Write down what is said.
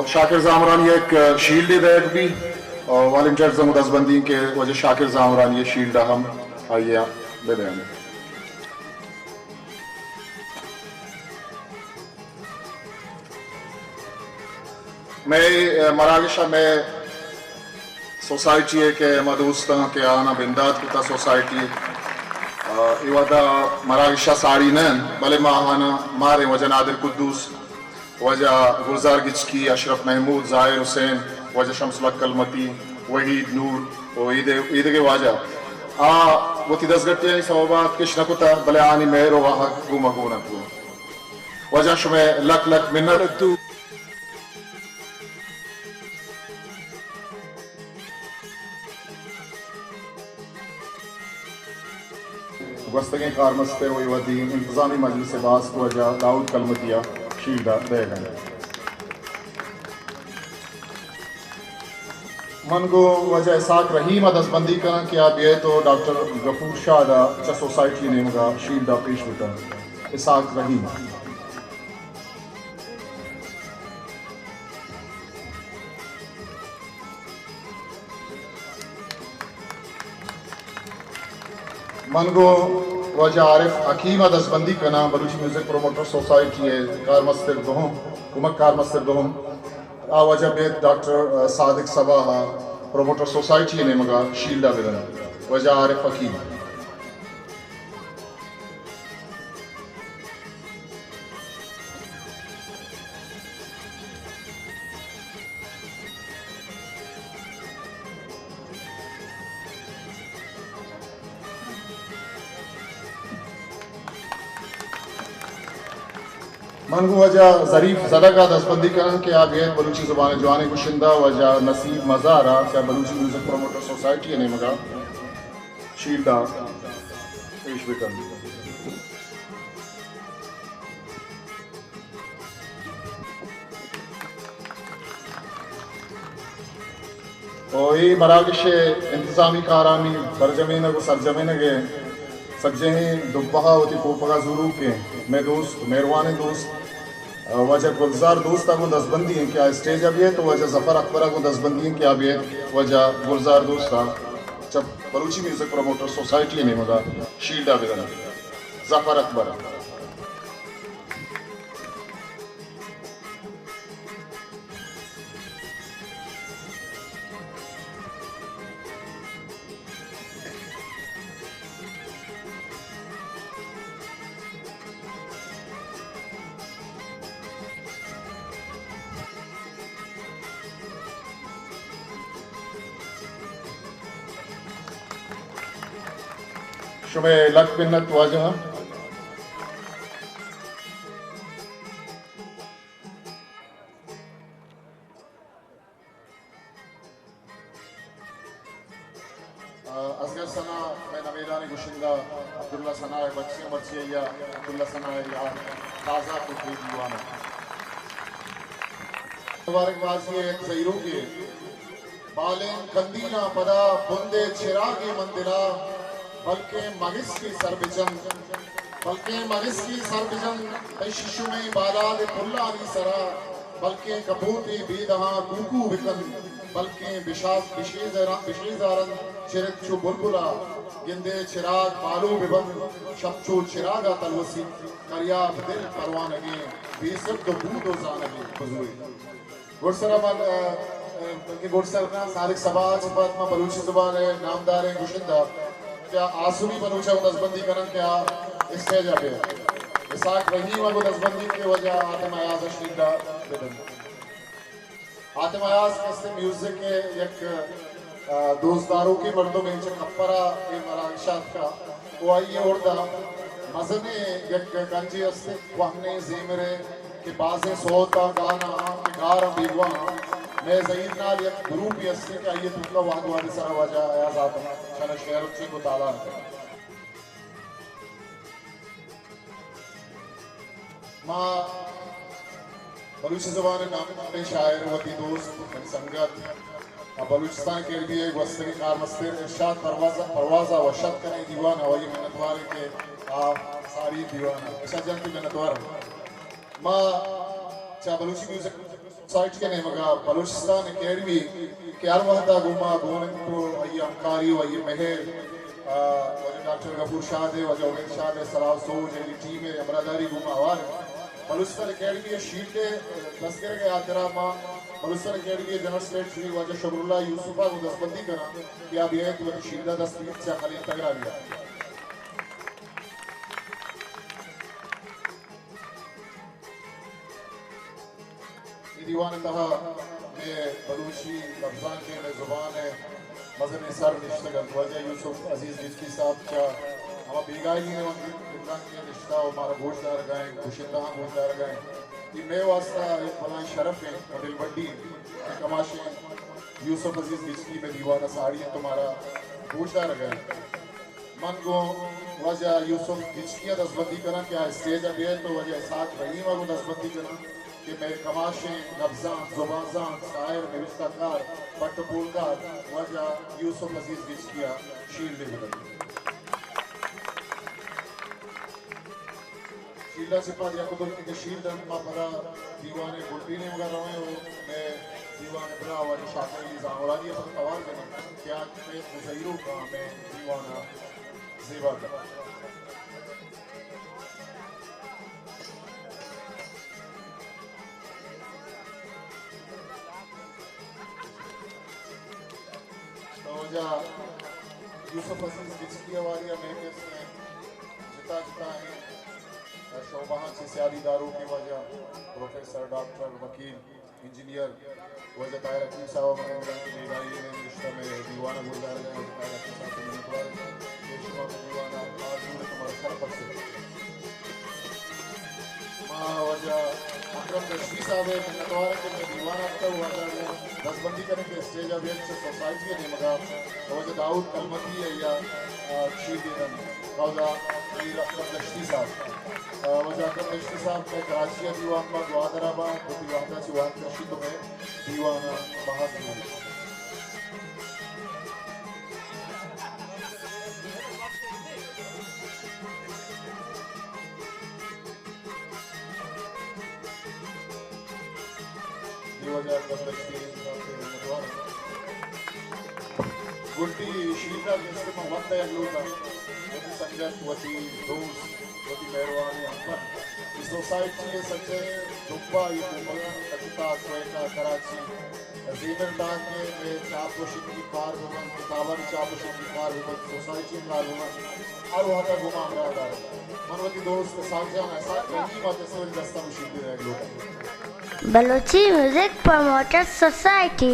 شاکر زامرانی یک شیلڈے دئیگ بی، والنٹیئرز ہم دزبندی کہ واجہ شاکر زامرانی شیلڈ ہم آئی ءَ بدئیں۔ مئے مراگش ءَ مئے سوسائٹی ءِ کہ ما دوستاں کہ آہاں بندات کتا سوسائٹی، آ، اے وہدا مراگش ءَ ساڑی نہ انت، بلے ما آہاں ماریں واجہ نادر قدوس، واجہ گلزار گچکی، اشرف محمود، ظاہر حسین، واجہ شمس الحق کلمتی، وحید نور و ایدے-، ایدگہ واجہ آ وتی دزگٹیانی سوب ءَ اتک اش نہ کتا، بلے آہانی مہر و واہگ گوں ما گون انت گوں۔ واجہ شمئے لک لک منت۔ گوستگیں کارمستر و اے وہدی انتظامی مجلس ءِ باسک واجہ داؤد کلمتی ءَ شیلڈ ءَ دئیگ ءَ انت۔ من گوں واجہ اسحاق رحیم ءَ دزبندی کناں کہ آ بیئیت و ڈاکٹر غفور شاد ءَ چہ سوسائٹی ءِ نیمگ ءَ شیلڈ ءَ پیش بکنت۔ اسحاق رحیم۔ من گوں واجہ عارف حکیم ءَ دزبندی کناں، بلوچی میوزک پروموٹر سوسائٹی ءِ کارمستر دوہم، کمک کارمستر دوہم۔ آ واجہ بیت ڈاکٹر صادق صبا ءَ پروموٹر سوسائٹی ءِ نیمگ ءَ شیلڈ ءَ بدنت۔ واجہ عارف حکیم۔ من گوں واجہ ظریف زرگ ءَ دزبندی کناں کہ آ بیت بلوچی زبان ءِ جوانیں گشندہ واجہ نصیب مزار ءَ چہ بلوچی میوزک پروموٹر سوسائٹی ءِ نیمگ ءَ شیلڈ ءَ پیش بکنت۔ و اے مراگش ءِ انتظامی کارانی برجمینگ و سرجمینگ ءِ سجہیں ڈبہ ءَ وتی کوپگ ءَ زوروکیں مئے دوست، مہروانیں دوست، واجہ گلزار دوست ءَ گوں دزبندی ایں کہ آ اسٹیج ءَ بیئیت و واجہ ظفر اکبر ءَ گوں دزبندی ایں کہ آ بیئیت واجہ گلزار دوست ءَ چہ بلوچی میوزک پروموٹر سوسائٹی ءِ نیمگ ءَ شیلڈ ءَ بدنت۔ ظفر اکبر۔ شمئے لک منت واجہ۔ اصغر ثنا، مئے نمیرانیں گشندہ عبداللہ ثنا ءِ بچے، مرچی آئی ءَ عبداللہ ثنا ءِ یاد تازہ کت اے دیوان ءَ۔ مبارک بازی ءِ یک زہیروکے۔ بالیں کندیلاں پدا بندے چراگے من دلا، بلکیں مگس کے سر بچن، بلکیں مگس کے سر بجن، تئی ششمیں بالاد پلانی سرا، بلکیں کپوتے بیدہاں کوکو بکن، بلکیں بشاز-، بشیزاراں، بشیزاراں چرت چو بلبلا، گندے چراگ بالو ببنت، شپ چو چراگا تلوسی، کریاب دل پروانگیں، بے سد و بود و زانگیں بزوئے۔ گڈسرا من، ا، ا، بلکہ گڈسر نہ، صادق صبا ءَ چہ پد ما بلوچی زبان ءِ نامداریں گشندہ کہ آ آسمی بلوچ ءَ گوں دزبندی کنن کہ آ اسٹیج ءَ بیا۔ اسحاق رحیم ءَ گوں دزبندی کہ واجہ حاتم ایاز ءَ شیلڈ ءَ بدنت۔ حاتم ایاز کسے میوزک ءِ یک، ا، دوستداروکیں مردمے، چہ کپر ءَ اے مراگش ءَ اتکا۔ و آئی ءِ ارد ءَ مزنیں یک گنجے است، کوہنیں زیمرے کہ بازیں سوت ءَ گانا آں کہ گار ءَ بیگواہ آں۔ مئے زہیر نال یک گروپے است کہ آئی ءِ توکا وہد وہد ءِ سرا واجہ ایاز حاتم ءَ چنا شعر ءُ چنگ ءُ تالان کنت۔ ما بلوچی زبان ءِ نامداریں شاعر، وتی دوست، منی سنگت، ءُ بلوچستان اکیڈمی ءِ گوستگیں کارمستر ارشاد پرواز، پرواز ءَ وش اتک کنیں دیوان ءَ، آئی ءِ منتوار ایں کہ آ ساری دیوان ءَ۔ ارشاد جان، تئی منتوار۔ ما چہ بلوچی میوزک سوسائٹی ءِ نیمگ ءَ بلوچستان اکیڈمی کہ ہر وھد ءَ گوں ما گون انت ءُ آئی ءِ ہمکاری ءُ آئی ءِ مہر، آ، واجہ ڈاکٹر غفور شاد ءِ، واجہ امید شاد ءِ صلاح ءُ سوج ءِ ٹیم ءِ ہمراہداری گوں ما ہوار انت۔ بلوچستان اکیڈمی ءِ شیلڈ ءِ دستگرگ ءِ ہاترا ما بلوچستان اکیڈمی ءِ جنرل سیکرٹری واجہ شکر اللہ یوسف ءَ گوں دستبندی کناں کہ آ بیایت وتی شیلڈ ءَ دست بگیت، چہ خلیں تگرانی ءَ۔ اے دیوان ءِ تہا مئے بلوچی لبزانک ءِ، مئے زبان ءِ مزنیں سر نشتگ انت۔ واجہ یوسف عزیز گچکی صاحب چہ ہما بیگاہی ءَ رنگ ءَ نشتہ ءُ مارا گوش دارگ ءَ انت، گشندہاں گوش دارگ ءَ انت۔ اے مئے واسطہ یک بلاہیں شرف انت ءُ دلبڈی انت کہ کماشیں یوسف عزیز گچکی مئے دیوان ءَ ساڑی انت ءُ مارا گوش دارگ ءَ انت۔ من گوں واجہ یوسف گچکی ءَ دزبندی کناں کہ آ اسٹیج ءَ بیایت ءُ واجہ اسحاق رحیم ءَ گوں دزبندی کناں کہ مئے کماشیں لبزانت، زبانزانت، شاعر، نبشتہ کار، پٹ ءُ پولدار واجہ یوسف عزیز گچکی ءَ شیلڈ ءَ بدنت۔ شیلڈ ءَ چہ پد یک دو کہ شیلڈ انت، ما پدا دیوان ءِ گڈی نیمگ ءَ رویں ءُ مئے دیوان ءِ براہ واجہ شاکر علی زامرانی ءَ پدا توار کنیں کہ آ مئے مزہیروکاں مئے دیوان ءَ زیبا کنت۔ تو واجہ یوسف عزیز گچکی ءِ واری ءَ مئے کسیں جتا جتائیں شعبہاں چہ سیادی داروکیں واجہ پروفیسر، ڈاکٹر، وکیل، انجینئر واجہ طاہر حکیم صاحب ءَ من ءَ گرانکیں بیگاہی ءَ نشتہ مئے دیوان ءَ گوشدارگ ءَ، واجہ طاہر حکیم صاحب ءِ منتوار ایں کہ شما مئے دیوان ءَ آزمون ءَ مارا سر پرسے۔ ما واجہ اکرم دشتی صاحب ءِ منتوار ایں کہ مئے دیوان ءَ اتکگ، واجہ ءَ دزبندی کنیں کہ اسٹیج ءَ بیایت۔ چہ سوسائٹی ءِ نیمگ ءَ واجہ داؤد کلمتی ءَ یا، آ، شیلڈ ءَ دنت۔ واجہ میر اکرم دشتی صاحب۔ آ، واجہ اکرم دشتی صاحب مئے کراچی ءَ دیوان باں، گوادر ءَ باں، وتی وھد ءَ چہ وھد کشیت ءُ مئے دیوان ءَ بہا بوت۔ اے واجہ اکرم دشتی صاحب ءِ منتوار۔ گڈی شیلڈ ءَ گیشتر من وت دیگ لوٹاں۔ وتی سنگت، وتی دوست، وتی مہروانیں ہمبند۔ اے سوسائٹی ءِ سجہیں ڈبہ، اے ڈبہ کچکول، کوئٹہ، کراچی، زیمل تاک ءَ مئے چاپ ءُ شنگی کار بہ بنت، کتابانی چاپ ءُ شنگی کار بہ بنت، سوسائٹی کار بہ بنت، ہر وھد ءَ گوں ما ہمراہ دار انت۔ من وتی دوست اسحاق جان، اسحاق رحیم ءَ چہ سوج دستاں گوں شیلڈ ءَ دیگ لوٹاں۔ Balochi music promoters society.